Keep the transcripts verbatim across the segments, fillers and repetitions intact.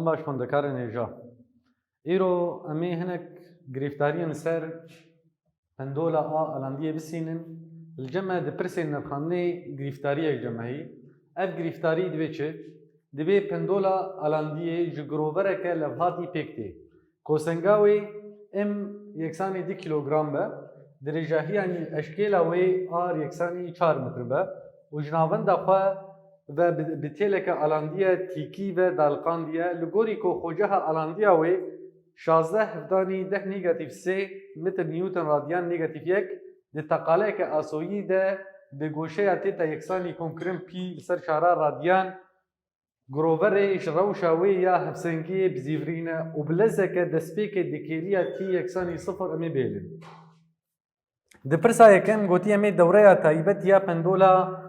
Baş xwendekarên hêja. Îro em ê hinek girîftariyên ser pendola a alandiyê bisînin. Li cem me di pirsên nirxandinê girîftariyek cem me heyî. Ev girîftarî divê çi? Divê pendola alandiyê ji girovereke levhatî pêk tê. Kosenga wê M yeksanî du kîlogram be, dirêjahiya nîv eşkêla wê R yeksanî çar metr be û ji navenda xwe ve bi, bi têleke alandiye tîkî ve daliqandiye. Li gorî ku xwecaha alandiya wê şazdeh hevdanî deh negatîf sê metr newton radiyan negatîf yek, di teqaleyeke asoyî de bi goşeya têta yeksanî komkirin pî li ser çara radiyan, giroverê ji rewşa wê ya hevsengiyê bizîvirîne û bi lezeke destpêkê di kêliya T yeksanî sifir em ê bihêlin. Di pirsa yekem gotî em ê dewreya taybet ya pendola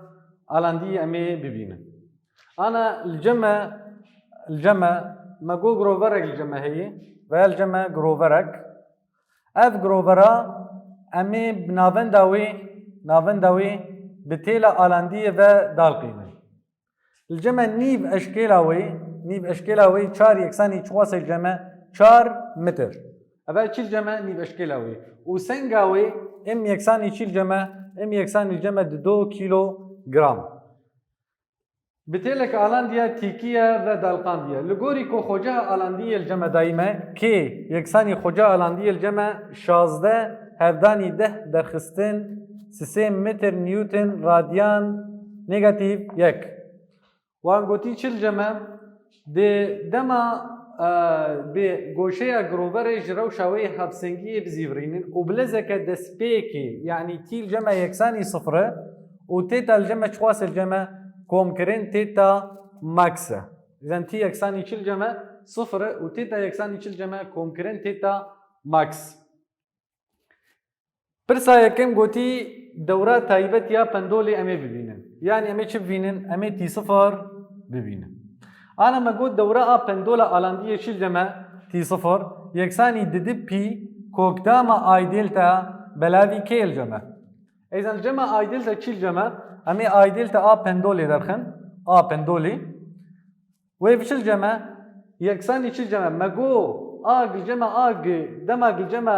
alandî em ê bibînin. Ana li cem me, li cem me, me got giroverek li cem me heye veya li cem me giroverek. Ev girovera em ê bi navenda wê, navenda wê bi têla alandiyê ve dalqînin. Li cem me nîv eşkêla wê, nîv eşkêla wê çar yeksanî çi xwase li cem me? Çar metr. Ev çi li cem me? Nîv eşkêla wê. Û senga wê M yeksanî çi li cem me? M yeksanî li cem me di do kîlogram. Bi têleke alandiye tîkiye ve dalqandiye. Li gorî ku xwecaha alandiyê li cem me dayî me, K yeksanî xwecaha alandiyê li cem me şazdeh hevdanî deh derxistin sisê metr newton radiyan negatîf yek. Wan gotî çi li cem me? Di dema, e, bi goşeya giroverê ji rewşa wê hevsengiyê bizîvirînin û bi lezeke destpêkê, yanî T li cem me yeksanî sifir e û têta li cem me çi xwase li cem me? Komkirin têta max e. Îzen T yeksanî çi li cem me? Sifir e û têta yeksanî çi li cem me? Komkirin têta max. Pirsa yekem gotî dewra taybet ya pendolê em ê bibînin. Yanî em ê çi bibînin? Em ê T sifir bibînin. Ana me got dewra a pendola alandiyê çi li cem me? T sifir yeksanî di du pî kokdama A delta belavî K li cem me. Êzen li cem me A delta çi li cem me? Em ê A delta a pendolê derxin. A pendolê. Wê çi li cem me? Yeksanî çi li cem me? Me got A li cem me, A, dema li cem me,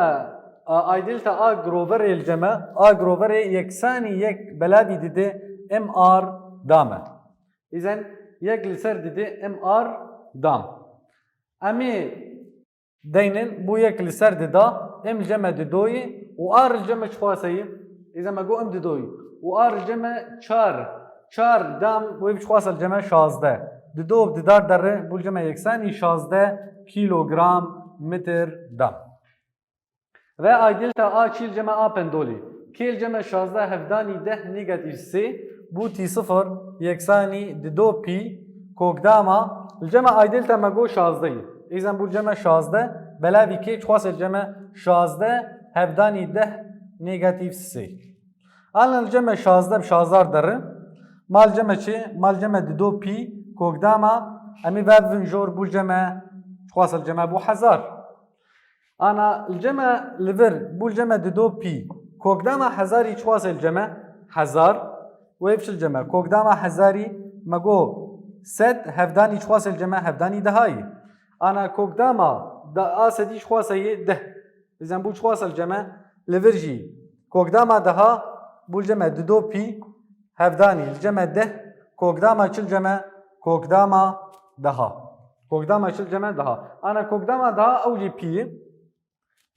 a, A delta a giroverê li cem me, A giroverê yeksanî yek belavî dide M R da me. Îzen yek li ser dide M R da me. Em ê deynin, bû yek li ser di da, M li cem me di do ye û R li cem me çi xwase ye? Îzen me got M di do ye. Û R li cem me çar. Çar da me, wê bi çi xwase li cem me? Şazdeh. Di do bi di dar derre, bû li cem me yeksanî şazdeh kîlogram metr da me. Ve A delta a çi li cem me? A pendolê. K li cem me şazdeh hevdanî deh negatîf sê, bû T sifir yeksanî di do pî kokdama, li cem me A delta me got şazdeh ye. Îzen bû li cem me şazdeh, belavî K çi xwase li cem me? Şazdeh hevdanî deh negatîf sê. Ana li cem me şazdeh bi şazdar derre. Ma li cem me çi? Ma li cem me di do pî kokdama, em ê ve bibin jor, bû li cem me çi xwase li cem me? Bû hezar. Ana li cem me li vir bû li cem me di do pî. Kokdama hezarî çi xwase li cem me? Hezar. Wê bi çi li cem me? Kokdama hezarî me got sed, hevdanî çi xwase li cem me? Hevdanî dehayî. Ana kokdama da a sedî çi xwase ye? Deh. Îzen bû çi xwase li cem me? Li vir jî kokdama deha bû li cem me di do pî, hevdanî li cem me deh, kokdama çi li cem me? Kokdama deha. Kokdama çi li cem me? Deha. Ana kokdama deha ew jî pî ye.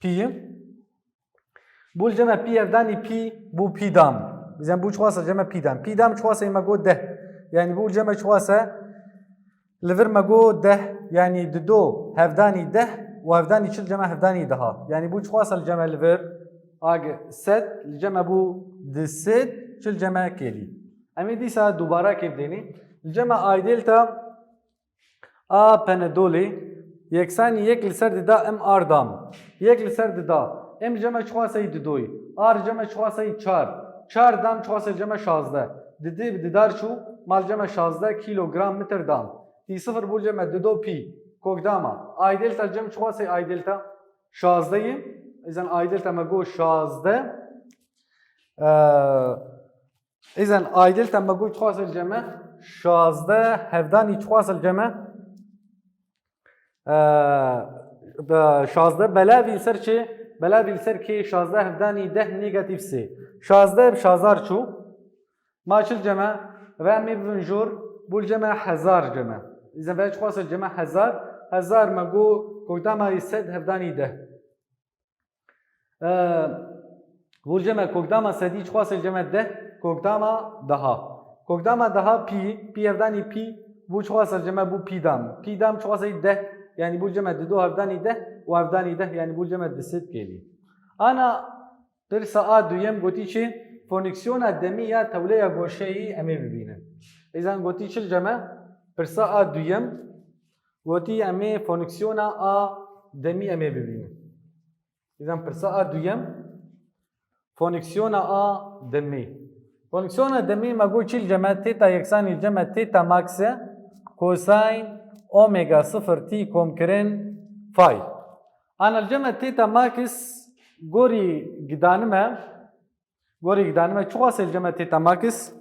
Pî ye. Bû li cem me pî hevdanî pî, bû pî da me. Îzen bû çi xwase li cem me? Pî da me. Pî da me çi xwase ye? Me got deh. Yanî bû li cem me çi xwase? Li vir me got deh, yanî di do hevdanî deh û hevdanî çi li cem me? Hevdanî deha. Yanî bû çi xwase li cem me li vir? Ag sed, li cem me bû di sed, çi li cem me? Kêlî. Em ê dîsa dubara kê bidênî. Li cem me A delta a penedolê yeksanî yek li ser di da M R da me. Yek li ser di da. M li cem me çi xwase ye? Di do ye. R li cem me çi xwase ye? Çar. Çar da me çi xwase li cem me? Şazdeh. Di di, di dar çû, ma li cem me şazdeh kîlogram metr da me. T sifir bû li cem me di do pî. Kokdama. A delta li cem çi xwase ye? A delta şazdeh ye. Îzen A delta me got şazdeh. Ee, Îzen A delta me got çi xwase li cem me? Şazdeh hevdanî çi xwase li cem me? Ee, be-, şazdeh belavî li ser çi? Belavî li ser kê? Şazdeh hevdanî deh negatîf sê. Şazdeh bi şazar çû. Ma çil ceme? Ve em ê bibin jor, bû li ceme hezar ceme. Îzen ve çiqas li ceme hezar? Hezar me got kokdama yê sed hevdanî deh. Ee, bû li ceme kokdama sedî çiqas li ceme deh, kokdama daha. Kokdama daha pî, pî hevdanî pî, bû çiqas li ceme bû pî dam. Pî dam çiqas deh, yanî bû li ceme dido hevdanî deh û hevdanî deh, yanî bû li ceme di sed kêlî. Ana pirsa a duyem gotî çi? Fonksiyona demî ya tewleya goşeyî em ê bibînin. Îzen gotî çil ceme? Pirsa a duyem gotî em ê fonksiyona a demî em ê bibînin. Îzen pirsa a duyem, fonksiyona a demî. Fonksiyona demî me got çil ceme? Teta yeksanî ceme teta max e, kosayn omega sifir t komkirin phi. Ana li ceme teta max gorî gidanime, gorî gidanime çiqas li ceme teta max?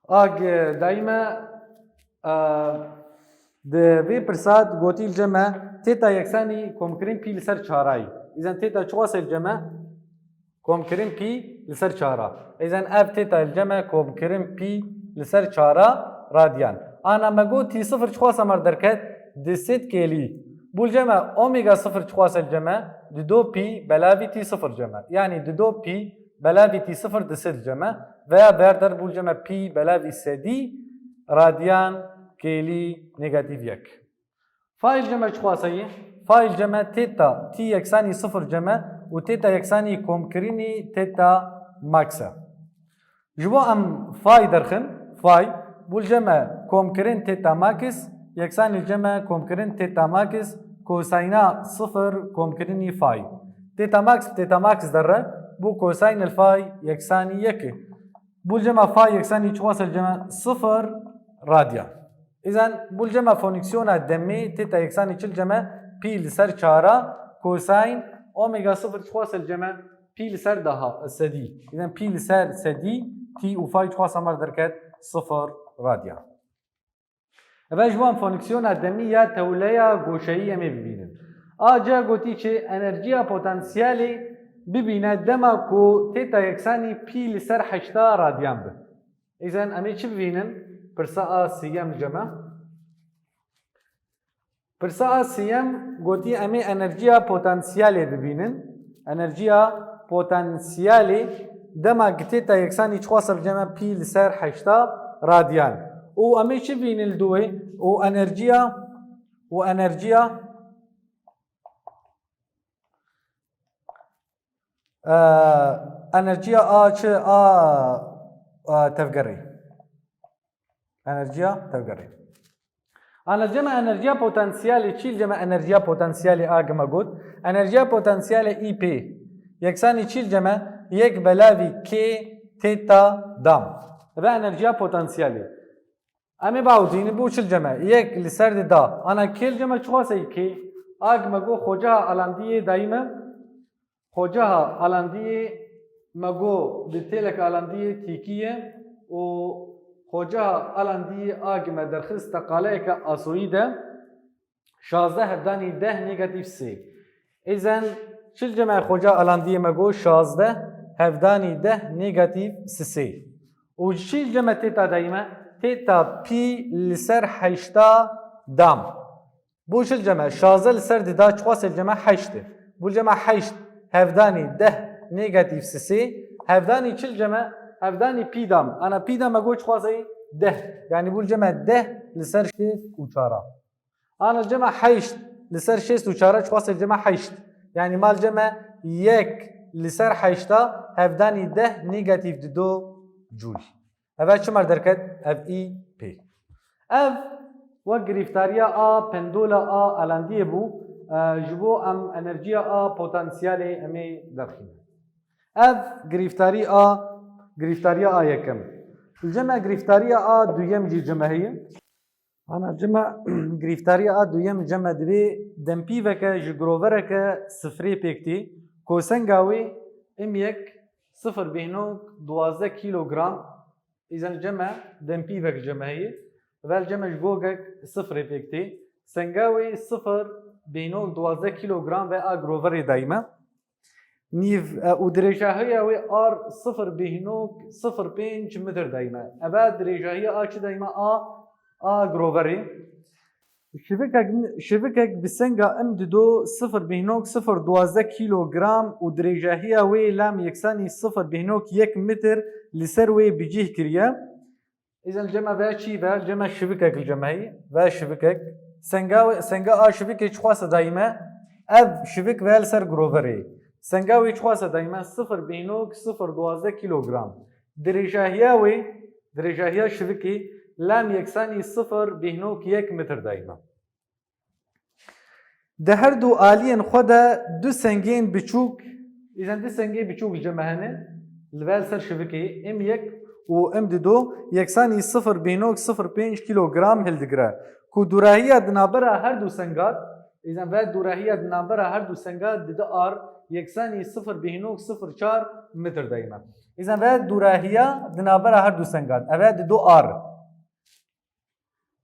Ag dayî me, e, di vê pirsa de gotî li ceme teta yeksanî komkirin pî li ser çarayî. Îzen teta çiqas li ceme? Komkirin pî li ser çara. Îzen ev teta li ceme komkirin pî li ser çara radiyan. Ana me got t sifir çiqas mer derket? Di sed kêlî. Bû li ceme omega sifir çiqas li ceme? Dido pî belavî t sifir ceme. Yanî dido pî belavî t sifir di sed ceme, veya berder bû li ceme pî belavî sedî radiyan kêlî negatîf yek. Phi li ceme çiqas ye? Phi li ceme teta t yeksanî sifir ceme û teta yeksanî komkirinî teta max e. Ji bo em phi derxin, phi bû li ceme komkirin teta max yeksanî li ceme komkirin teta max kosayna sifir komkirinî phi. Teta max bi teta max derre, bû kosayn el phi yeksanî yek e. Bû li ceme phi yeksanî çiqas li ceme sifir radiyan. Îzen bû li ceme fonksiyona demê teta yeksanî çil ceme pî li ser çara kosayn omega sifir çiqas li ceme pî li ser daha sedî. Îzen pî li ser sedî t û phi çiqas mer derket? Sifir radiyan. Eve ji wan fonksiyona demî ya tewleya goşeyî em ê bibînin. A ca gotî çi? Enerjiya potansiyelê bibîne dema ku teta yeksanî pî li ser heşta radiyan bi. Îzen em ê çi bibînin? Pirsa a siyem li ceme. Pirsa a siyem gotî em ê enerjiya potansiyelê bibînin. Enerjiya potansiyelê dema teta yeksanî çiqas li ceme pî li ser heşta radiyan. Û em ê çi bînin li dû wê? Û enerjiya, û enerjiya, e, enerjiya a çi? A, e, tevgerê. Enerjiya tevgerê. Ana li ceme enerjiya potansiyelê, çi li ceme enerjiya potansiyelê a gima got? Enerjiya potansiyelê î pê yeksanî çi li ceme? Yek belavî k teta dam. Ve enerjiya potansiyelê. Em ê biawitînin bû çi li ceme? Yek li ser di da. Ana k li ceme çiqas e k? A gima got xocaha alandiyê dayî me. Xocaha alandiyê me got di têlek alandiyê tîkî ye û xocaha alandiyê a gima derxist teqaleyeke asoyî de şazdeh hevdanî deh negatîf sê. Îzen çi li ceme xoca alandiyê me got şazdeh hevdanî deh negatîf sisê. Û çi li ceme teta dayî me? Teta pî li ser heşta dam. Bû çi li ceme? Şazdeh li ser di da çiqas li ceme heşt e. Bû li ceme heşt hevdanî deh negatîf sisê. Hevdanî çi li ceme? Hevdanî pî dam. Ana pî dam me got çiqas e? Deh. Yanî bû li ceme deh li ser şêst û çara. Ana li ceme heşt li ser şêst û çara çiqas li ceme heşt. Yanî ma li ceme yek li ser heşta hevdanî deh negatîf dido cûy. Eve çi mer derket? Ev î pê. Ev wek girîftariya a pendola a alandiyê bû, e, ji bo em enerjiya a potansiyelê em ê derxînin. Ev girîftarî a, girîftariya a yekem. Li cem me girîftariya a duyem jî cem me heye. Ana cem me girîftariya a duyem cem me divê dempîveke ji girovereke sifrê pêk tê. Kosenga wê im yek sifir bêhnok duwazdeh kîlogram. Îzen cem me dempîvek cem me heye. Vel cem me ji gogek sifrê pêk tê. Senga wê sifir bîhnok duwazdeh kîlogram ve a groverê dayî me. Nîv, e, û dirêjahiya wê ar sifir bîhnok sifir pênc metr dayî me. Eve dirêjahiya a çi dayî me? A, a groverê. Şivikek, şivikek bi senga M dido sifir bîhnok sifir duwazdeh kîlogram û dirêjahiya wê lam yeksanî sifir bîhnok yek metr li ser wê bicih kiriye. Îzen li cem me ve çî ve, li cem me şivikek li cem me heyî, ve şivikek. Senga, senga a şivikê çi xwasa dayî me? Ev şivik ve li ser groverê. Senga wê çi xwasa dayî me? Sifir bîhnok sifir duwazdeh kîlogram. Dirêjahiya wê, dirêjahiya şivikê lam yeksanî sifir bîhnok yek metr dayî me. Di her du aliyên xwe de du sengên biçûk, îzen du sengê biçûk li cem me hene, li ber ser şivikê, M yek û M dido yeksanî sifir bîhnok sifir pênc kîlogram hildigire, ku dûrahiya di navbera her du sengan, îzen ve dûrahiya di navbera her du sengan dide ar yeksanî sifir bîhnok sifir çar metr dayî me. Îzen ve dûrahiya di navbera her du sengan, eve dido ar.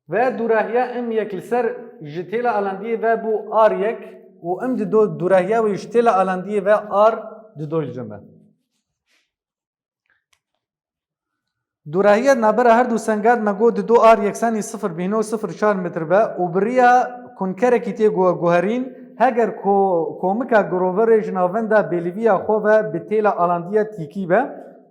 Ve dûrahiya M yek li ser ji têla alandiyê ve bû ar yek û M dido dûrahiya wê ji têla alandiyê ve ar dido li cem me. Dûrahiya navbera her du sengan me got dido ar yeksanî sifir bîhnok sifir çar metr be û bi riya kunkerekî tê gu-, guherîn, heger ko-, komika groverê ji navenda bêliviya xwe ve bi têla alandiya tîkî be,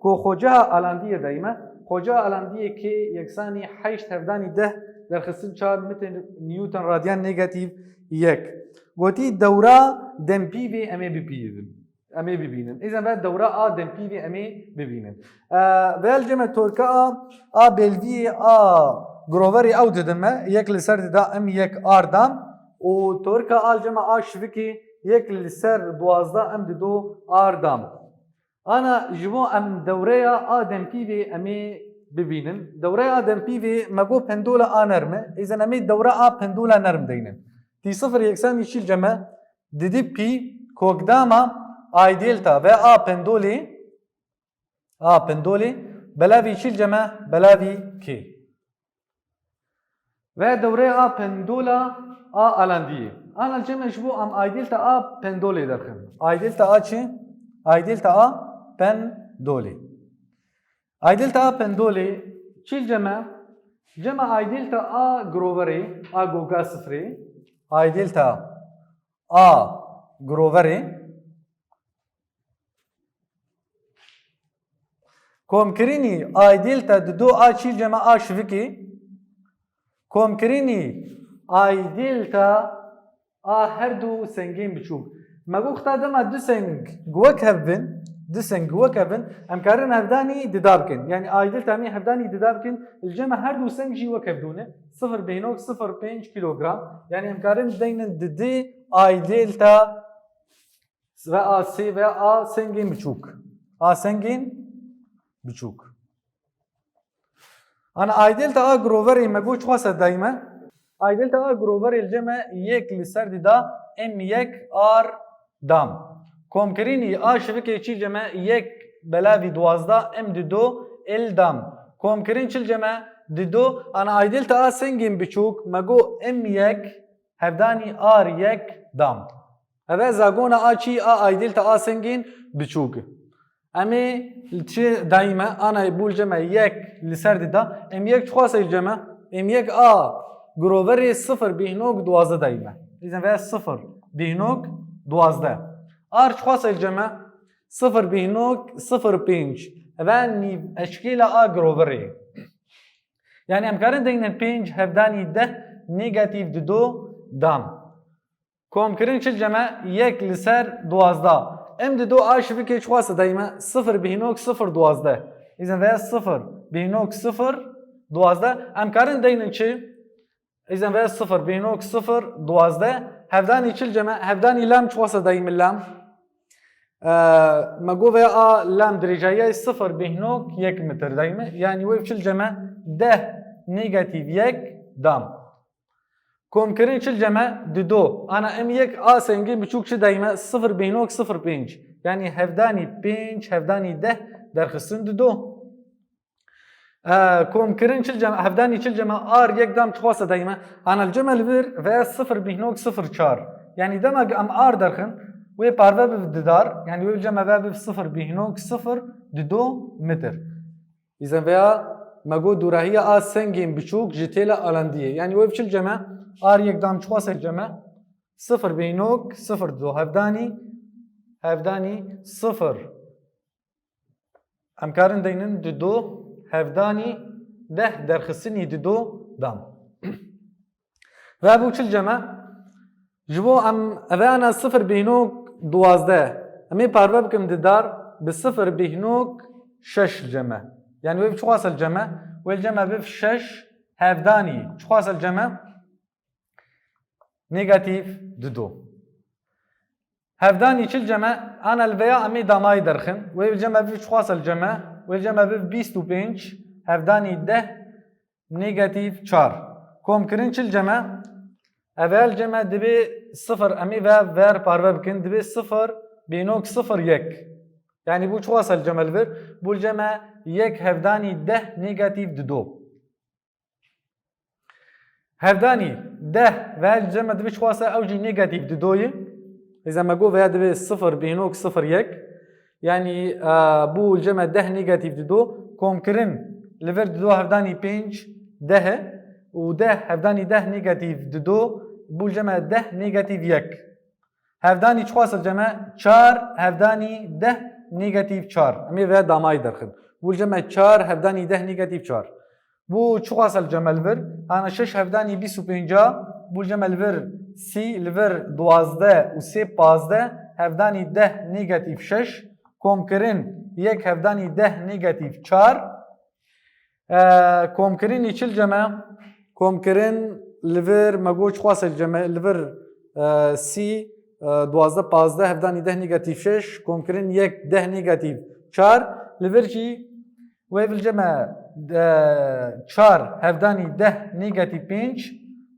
ku xweceha alandiyê dayî me, xweceha alandiyê kê yeksanî heşt hevdanî deh derxistin çar metr newton radyan negatîf yek. Gotî dewra dempîvê em ê bipîvin. Em ê bibînin. Îzen ve dewra a dempîvê em ê bibînin. E, ve li cem me torka a, a bêlviyê a groverê ew didin me, yek li ser dida M yek ar dam û torka a li cem me a şivikê yek li ser duwazdeh M dido ar dam. Ana ji bo em dewreya a dempîvê em ê bibînin. Dewreya a dempîvê me got pendola a nerm e. Îzen em ê dewra a pendola nerm deynin. T sifir yeksanî çî li cem me didi pî, kokdama ay delta ve a pendolê, a pendolê belavî çî li cem me, belavî kê. Ve dewrê a pendola a alandiyê. Ana li cem me ji bo em ay delta a pendolê derxin. Ay delta a çi? Ay delta a pendolê. Ay delta a pendolê çî li cem me? Cem me ay delta a groverê, a goga sifrê. Ay delta a groverê. Komkirinî ay delta dido a çî li cem me a şivikê. Komkirinî ay delta a her du sengên biçûk. Me got xta dema du seng wek hev bin, du seng wek hev bin, em karin hevdanî dida bikin. Yanî ay delta em ê hevdanî dida bikin, li cem me her du seng jî wek hev dû ne. Sifir bîhnok sifir pênc kîlogram. Yanî em karin deynin didi ay delta ve a sê ve a sengên biçûk. A sengên biçûk. Ana ay delta a groverê me got çi xwasa dayî me? Ay delta a groverê li cem me yek li ser dida M yek ar dam. Komkirinî a şivikê çî li cem me yek belavî duwazdeh M dido il dam. Komkirin çi li cem me dido, ana ay delta a sengên biçûk me got M yek hevdanî ar yek dam. Eve zagona a çî a ay delta a sengên biçûk. Em ê li çi dayî me, ana bû li cem me yek li ser dida. M yek çi xwasa li cem me? M yek a groverê sifir bîhnok duwazdeh dayî me. Îzen ve sifir bîhnok duwazdeh. Ar çi xwasa li cem me? Sifir bîhnok sifir pênc. Eve nîv eşkêla a groverê. Yanî em karin deynin pênc hevdanî deh negatîf dido dam. Komkirin çi li cem me? Yek li ser duwazdeh. M dido a şivikê çi xwasa dayî me? Sifir bîhnok sifir duwazdeh. Îzen ve sifir bîhnok sifir duwazdeh. Em karin deynin çi? Îzen ve sifir bîhnok sifir duwazdeh. Hevdanî çi li cem me? Hevdanî lam çi xwasa dayî me lam? Ee, me got ve a lam dirêjahiya sifir bîhnok yek metr dayî me. Yanî wê çi li cem me? Deh negatîf yek dam. Komkirin çi li cem me? Dido. Ana M yek a sengên biçûk çi dayî me? Sifir bîhnok sifir pênc. Yanî hevdanî pênc, hevdanî deh derxistin dido. E, komkirin çil cem, hevdanî çil cem a R yek dam çiqas e dayîme. Ana li cem e li vir veya sifir bîhnok sifir çar. Yanî dema em R derxin, wê parve bi didar, yanî wê cem e ve bi sifir bîhnok sifir dido metir. Îzen veya me got dûrahiya a sengên biçûk ji têla alandiyê. Yanî wê çil cem e, R yek dam çiqas e cem e, sifir bîhnok sifir dido, hevdanî, hevdanî sifir. Em karin deynin dido, hevdanî deh derxistinî dido dam. Ve bû çil cem e? Ji bo em eve ana sifir bîhnok duwazdeh. Em ê parve bikim didar bi sifir bîhnok şeş cem e. Yanî wê bi çiqas e cem e? Wê cem e bi şeş hevdanî. Çiqas e cem e? Negatîf dido. Hevdanî çil cem e, ana li veya em ê damayî derxin. Wê cem e bi çiqas e cem e? Wê cem e bi bîst û pênc, hevdanî deh, negatîf çar. Komkirin çil cem e? Evel cem e dibê sifir, em ê ve ver parve bikin, dibê sifir bînok sifir yek. Yanî bû çiqas e cem e li vir? Bû cem e yek hevdanî deh negatîf dido. Hevdanî deh ve cem e dibê çiqas e, ew jî negatîf dido ye. Îzen me got veya dibê sifir bînok sifir yek. Yanî, e, bû cem e deh negatîf dido. Komkirin li vir dido hevdanî pênc deh e û deh hevdanî deh negatîf dido, bû cem e deh negatîf yek. Hevdanî çiqas e cem e? Çar hevdanî deh negatîf çar. Em ê ve damayî derxin. Bû cem e çar hevdanî deh negatîf çar. Bû çiqas e cem e li vir? Ana şeş hevdanî bîst û pênc a, bû cem e li vir sî, li vir duwazdeh û sê pazdeh, hevdanî deh negatîf şeş, komkirin yek hevdanî deh negatîf çar. E, komkirinî çil cem e? Komkirin li vir me got çiqas e cem e, li vir, e, sî, e, duwazdeh pazdeh, hevdanî deh negatîf şeş, komkirin yek deh negatîf çar, li vir jî wê vil cem e, e, çar hevdanî deh negatîf pênc,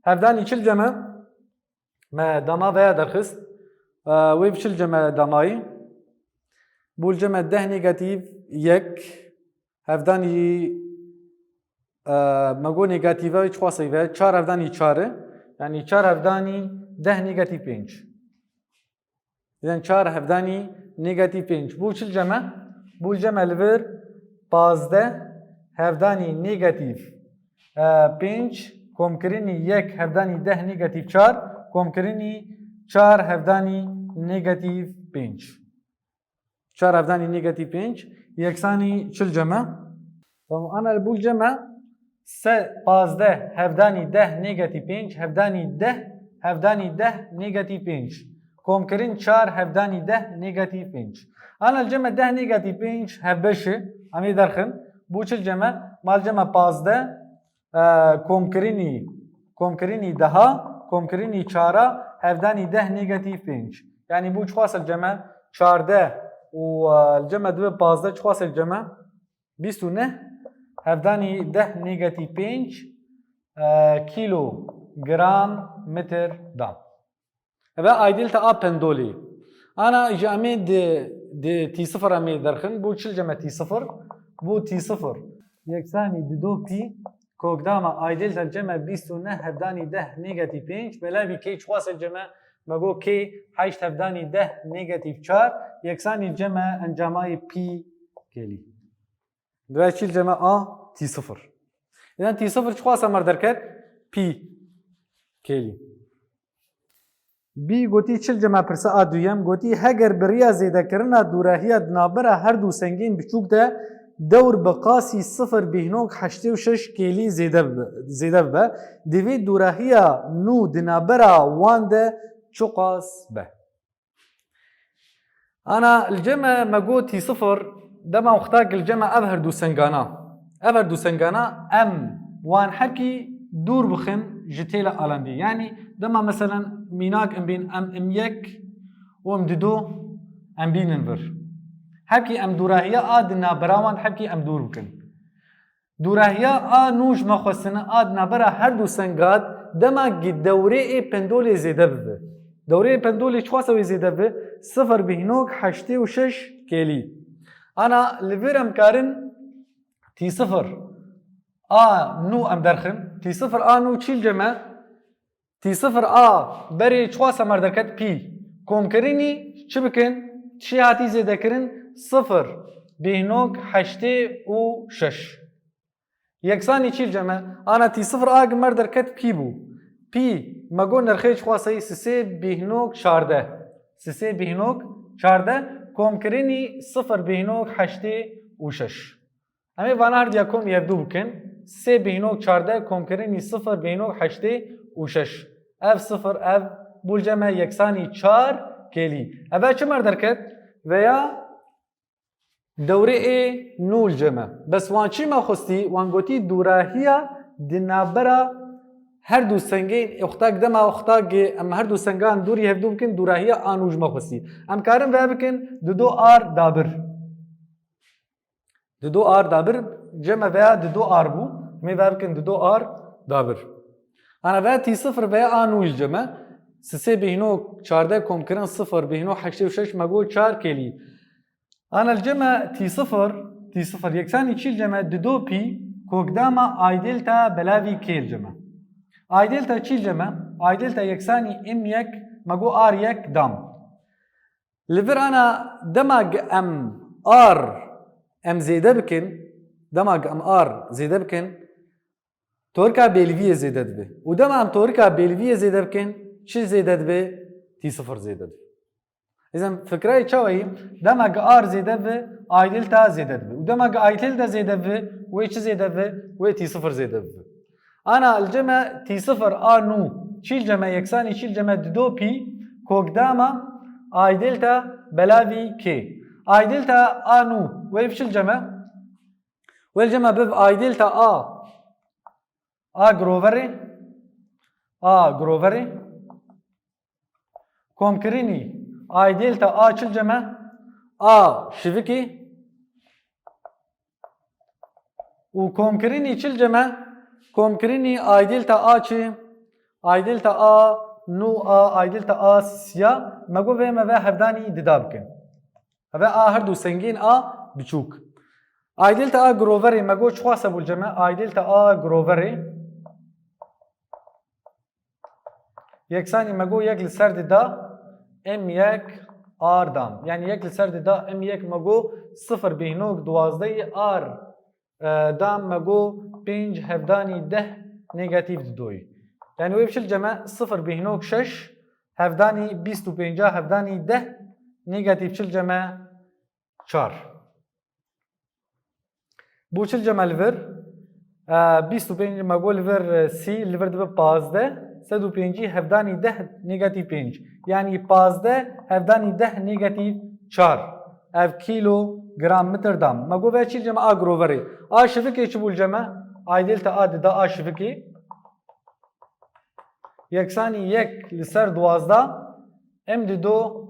hevdanî çil cem e? Me dama veya derxist. E, wê bi çil cem e damayî? Bû li cem e deh negatîf yek, hevdanî, e, me got negatîf e, çiqas e ve, çar hevdanî çar e. Yanî çar hevdanî deh negatîf pênc. Yanî çar hevdanî negatîf pênc. Bû çil cem e? Bû cem e li vir pazdeh hevdanî negatîf, e, pênc, komkirinî yek hevdanî deh negatîf çar, komkirinî çar hevdanî negatîf pênc. Çar hevdanî negatîf pênc yeksanî çil cem e? Tamam, ana li bû cem e? Se pazdeh hevdanî deh negatîf pênc, hevdanî deh, hevdanî deh negatîf pênc. Komkirin çar hevdanî deh negatîf pênc. Ana li cem e deh negatîf pênc hevbeş e. Em ê derxin. Bû çil cem e? Ma li cem e pazdeh, e, komkirinî, komkirinî deha, komkirinî çara, hevdanî deh negatîf pênc. Yanî bû çiqas e cem e? Çardeh û, e, li cem e dibe pazdeh çiqas e cem e? Bîst û neh hevdanî deh negatîf pênc, e, kîlogram metir dam. Eve aydîlta a pendolî. Ana ji em ê di, di T sifir em ê derxin. Bû çil cem e T sifir? Bû T sifir yeksanî dido pî, kokdama aydîlta cem e bîst û neh hevdanî deh negatîf pênc, belavî kê çiqas e cem e? Me got kê heşt hevdanî deh negatîf çar, yeksanî cem e encamayê pî kêlî. Divê çil cem e a T sifir. Înan T sifir çiqas e mer derket? Pî kêlî. Bî gotî çil cem e pirsa a duyem, gotî heger bi riya zêdekirina dûrahiya di navbera her du sengên biçûk de dewr bi qasî sifir bîhnok heştê û şeş kêlî zêde bibe, zêde bibe, divê dûrahiya nû di navbera wan de çiqas be? Ana li cem e me got T sifir, dema wexta ki li cem e ev her du sengana. Ev her du sengana em wan hebkî dûr bixin ji têla alandî. Yanî dema meselen mînak em bên em M yek û M dido em bînin vir. Hebkî em dûrahiya a di navbera wan hebkî em dûr bikin. Dûrahiya a nû ji me xwestine a di navbera her du sengat dema ki dewrê ê pendolê zêde bibe. Dewrê ê pendolê çiqas e wê zêde bibe? Sifir bîhnok heştê û şeş kêlî. Ana li vir em karin T sifir A nû em derxin. T sifir A nû çî li cem e? T sifir A berê çiqas em derket pî. Komkirinî çi bikin? Çi hatî zêdekirin? Sifir bîhnok heştê û şeş. Yeksanî çî li cem e? Ana T sifir A gi mer derket pî bû. Pî, me got nirxê çiqas e? Sisê bîhnok çardeh. Sisê bîhnok çardeh, komkirinî sifir bîhnok heştê û şeş. Em ê vana her diya kom hevdû bikin. Sê bîhnok çardeh, komkirinî sifir bîhnok heştê û şeş. Ev sifir, ev bû li cem e yeksanî çar kêlî. Ev e çi mer derket? Veya dewrê ê nû li cem e. Bes wan çî me xwestî, wan gotî dûrahiya di navbera her du sengên ê, oxtak dema oxtak em her du sengan dûrî hevdû bikin, dûrahiya a nû ji me xwestî. Em karin ve bikin, dido ar dabir. Dido ar dabir, cem e veya dido ar bû. Em ê ve bikin dido ar dabir. Ana veya T sifir veya a nû li cem e. Sisê bîhnok çardeh komkirin sifir bîhnok heştê û şeş me got çar kêlî. Ana li cem e T sifir, T sifir yeksanî çî li cem e? Dido pî, kokdama aydêlta belavî kê li cem e. Aydêlta çî li cem e? Aydêlta yeksanî m yek me got ar yek dam. Li vir ana dema gi em ar em zêde bikin, dema gi em ar zêde bikin, torika bêliviyê zêde dibe. Û dema em torika bêliviyê zêde bikin, çi zêde dibe? T sifir zêde dibe. Îzen fikrayê çawa yî? Dema gi ar zêde bi, aydêlta zêde dibe. Û dema gi aydêlta zêde bi, wê çi zêde bi? Wê T sifir zêde bi. Ana li cem e T sifir a nû çî li cem e? Yeksanî çî li cem e? Dido pî, kokdama aydêlta belavî kê. Aydêlta a nû wê çi li cem e? Wê li cem e biv aydêlta a, a giroverê, a giroverê. Komkirinî aydêlta a çi li cem e? A şivikî. Û komkirinî çi li cem e? Komkirinî aydêlta a çi? Aydêlta a nû a, aydêlta a siya, me got vê me ve hevdanî dida bikin. Eve a her du sengên a biçûk. Aydêlta a giroverê me got çiqas e bû li cem e? Aydêlta a giroverê yeksanî me got yek li ser dida m yek ar dam. Yani yek li ser dida m yek me got sifir bîhnok duwazdehî ar, e, dam me got pênc hevdanî deh negatîf didoyî. Yani wê biçi li cem e sifir bîhnok şeş hevdanî bîst û pênca hevdanî deh negatîf çi li cem e çar. Bû çi li cem e li vir? E, bîst û pênc me got li vir, e, sî, li vir dibe pazdeh, sed û pêncî hevdanî deh negatîf pênc. Yanî pazdeh hevdanî deh negatîf çar. Ev kîlo, gram, mitir, dam. Me got ve çî li cem e a giroverê. A şivikê çi bû li cem e? Aydêlta a dida a şivikê. Yeksanî yek li ser duwazdeh m dido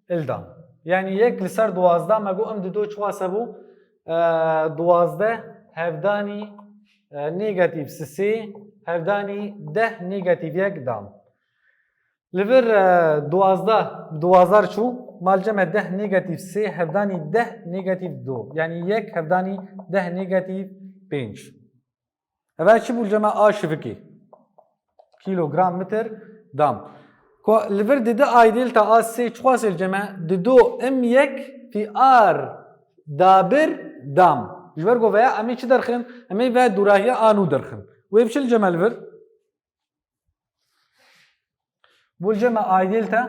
ildam. Yani yek li ser duwazdeh me got m dido çiqas e bû? E, duwazdeh hevdanî, e, negatîf sisê hevdanî deh negatîf yek dam. Li vir, e, duwazdeh, duwazdeh çû, ma li cem e deh negatîf sê hevdanî deh negatîf do. Yani yek hevdanî deh negatîf pênc. Eve çi bû li cem e a şivikî? Kilogram, mitir, dam. Ko li vir didi aydêlta a sê çiqas e li cem e? Dido m yek fî ar dabir dam. Ji ber ku veya em ê çi derxin? Em ê ve dûrahiya a nû derxin. Wê bi çi li cem e li vir? Bû li cem e aydêlta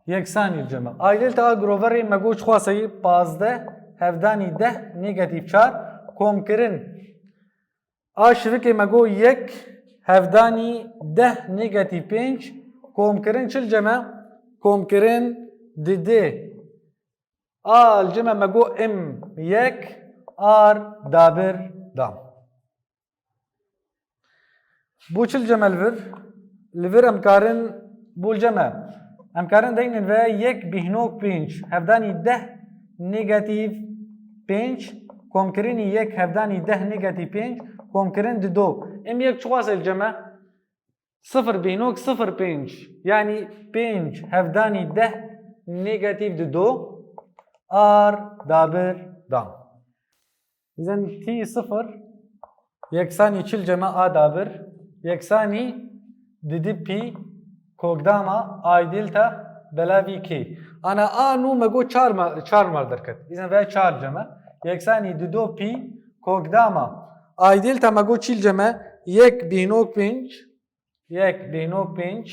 yeksanî li cem e. Aydêlta a giroverê me got çiqas e yî? Pazdeh hevdanî deh negatîf çar. Komkirin a şivikê me got yek hevdanî deh negatîf pênc. Komkirin çi li cem e? Komkirin didê a li cem e me got m yek ar dabir dam. Bû çi li cem e li vir? Li vir em karin, bû li cem e. Em karin deynin ve yek bîhnok pênc hevdanî deh negatîf pênc, komkirinî yek hevdanî deh negatîf pênc, komkirin dido. M yek çiqas e li cem e? Sifir bîhnok sifir pênc. Yani pênc hevdanî deh negatîf dido ar dabir dam. Îzen T sifir Yeksanî çil ceme a dabir, yeksanî didi pî, kokdama aydêlta belavî kê. Ana a nû me got çar ma-, çar mar derket. Îzen ve çar ceme. Yeksanî dido pî, kokdama aydêlta me got çil ceme, yek bîhno pênc, yek bîhno pênc,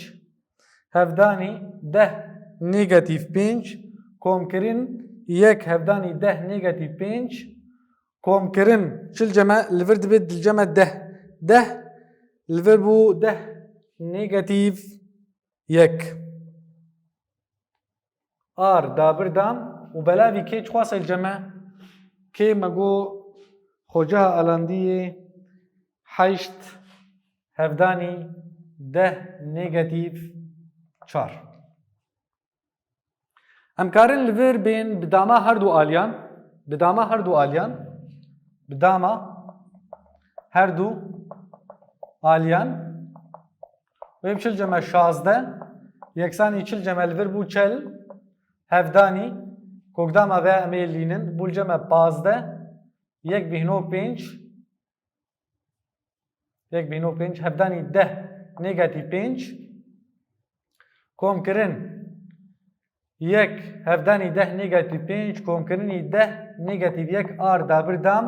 hevdanî deh negatîf pênc, komkirin yek hevdanî deh negatîf pênc, komkirin çil ceme li vir dibe dil ceme deh. Deh li vir bû deh negatîf yek. Ar dabir dan û belavî kê çiqasê li ceme kê me got xoceha alandiyê heşt hevdanî deh negatîf çar. Em karin li vir bên bi dama her du aliyan, bi dama her du aliyan, bi dama her du aliyan. Wê bi çil ceme şazdeh, yeksanî çil ceme li vir bû çel, hevdanî, kokdama ve em ê lînin, bû li ceme pazdeh, yek bîhno pênc, yek bîhno pênc, hevdanî deh negatîf pênc, komkirin yek hevdanî deh negatîf pênc, komkirinî deh negatîf yek ar dabir dam,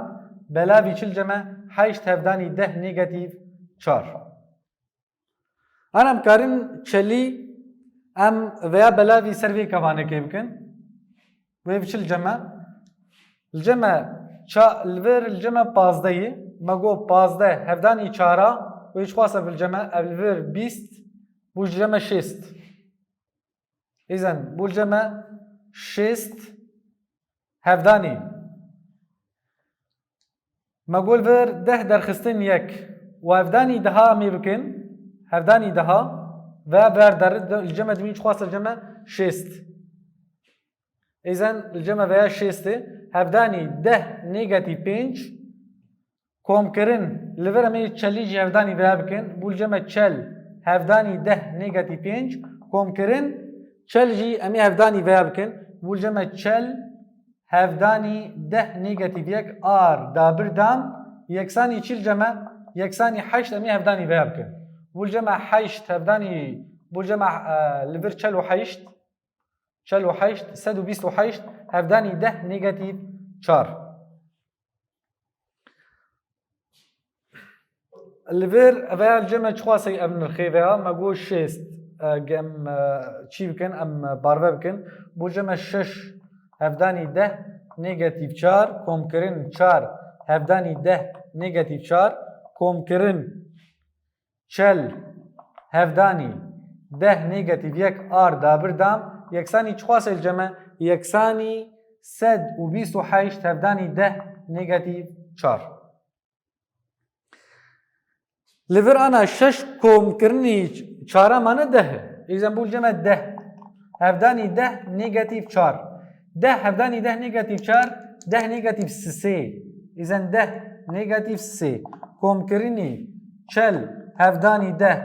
belavî çil ceme heşt hevdanî deh negatîf çar. Ana em karin çelî em veya belavî ser vê kevanekê bikin. Wê bi çil ceme. Li ceme ça-, li vir li ceme pazdehî, me got pazdeh hevdanî çara, wê çiqas ev li ceme, ev li vir bîst, bû ji ceme şêst. Îzen, bû li ceme şêst hevdanî. Me got vir deh derxistin yek. Û hevdanî deha em ê bikin. Hevdanî deha ve ver der, li ceme dimîn çiqas li ceme şêst. Îzen li ceme veya şêstê. Hevdanî deh negatîf pênc. Komkirin li vir em ê çelî jî hevdanî veya bikin. Bû li ceme çel hevdanî deh negatîf pênc. Komkirin çel jî em ê hevdanî veya bikin. Bû li ceme çel hevdanî deh negatîf yek ar dabir dam, yeksanî çil ceme, yeksanî heşt em ê hevdanî veya bikin. Bû li ceme heşt hevdanî, bû li ceme, e, li vir çel û heşt, çel û heşt, sed û bîst û heşt, hevdanî deh negatîf çar. Li vir veya li ceme çiqasê ev nirxê veya me got şêst, e, em, e, çî bikin, em, e, parve bikin. Bû ceme şeş hevdanî deh negatîf çar, komkirin çar hevdanî deh negatîf çar, komkirin çel hevdanî deh negatîf yek ar dabir dam, yeksanî çiqasê li ceme, yeksanî sed û bîst û heşt hevdanî deh negatîf çar. Li vir ana şeş komkirinî çara mane deh. Îzen bû li ceme deh. Hevdanî deh negatîf çar. Deh hevdanî deh negatîf çar, deh negatîf sisê. Îzen deh negatîf sê. Komkirinî çel hevdanî deh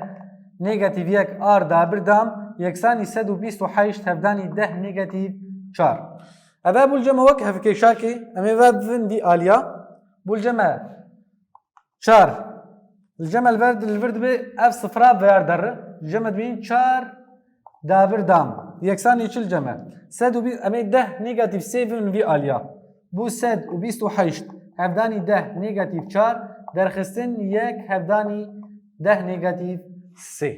negatîf yek ar dabir dam, yeksanî sed û bîst û heşt hevdanî deh negatîf çar. Ev e bû li ceme wek hevkêşakê, em ê ve bivin vî aliya. Bû li ceme çar. Li ceme li vir, li vir dibe ev sifra ver derre. Li ceme dibîn çar dabir dam. Yeksanî çil ceme. Sed û bîst, em ê deh negatîf sê bivin vî aliya. Bû sed û bîst û heşt. Hevdanî deh negatîf çar. Derxistin yek hevdanî deh negatîf sê.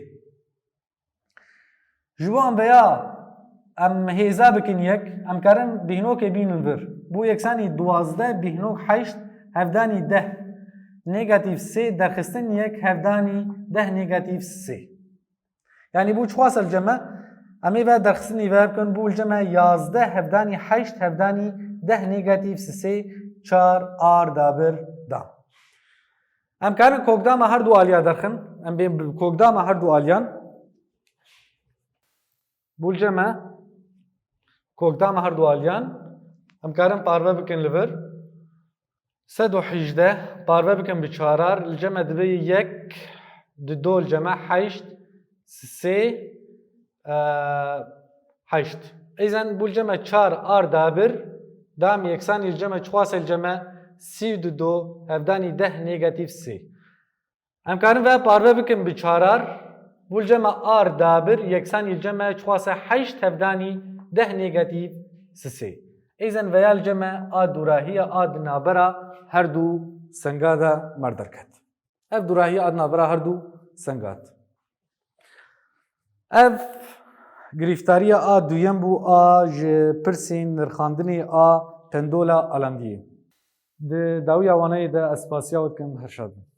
Ji bo em veya em hêza bikin yek, em karin bîhnokê bînin vir. Bû yeksanî duwazdeh bîhnok heşt hevdanî deh negatîf sê derxistin yek hevdanî deh negatîf sê. Yanî bû çiqas li ceme, em ê ve derxistinî ve bikin, bû li ceme yazdeh hevdanî heşt hevdanî deh negatîf sisê çar ar dabir da. Em karin kokdama her du aliya derxin. Em bên bi kokdama her du aliyan. Bû li ceme kokdama her du aliyan. Em karin parve bikin li vir. Sed û hejdeh parve bikin bi çarar. Li ceme dibe yek, di do li ceme heşt, sê, e, heşt. Îzen bû li ceme çar ar dabir. Dam yeksanî li ceme çiqasê li ceme sî û du do hevdanî deh negatîf sê. Em karin ve parve bikin bi çarar. Bû li cem me a dabir yeksan yê cem me çuwase heşt hevdanî deh negatîf sisê. Êzen veya li cem me a dûrahiya a di navbera her du senga de mer derket. Ev dûrahiya a di navbera her du senga de. Ev girîftariya a duyem bû a ji pirsên nirxandinê a tendola alandiyê. Di dawiya waneyê de ez spasiya we dikim, her şad bin.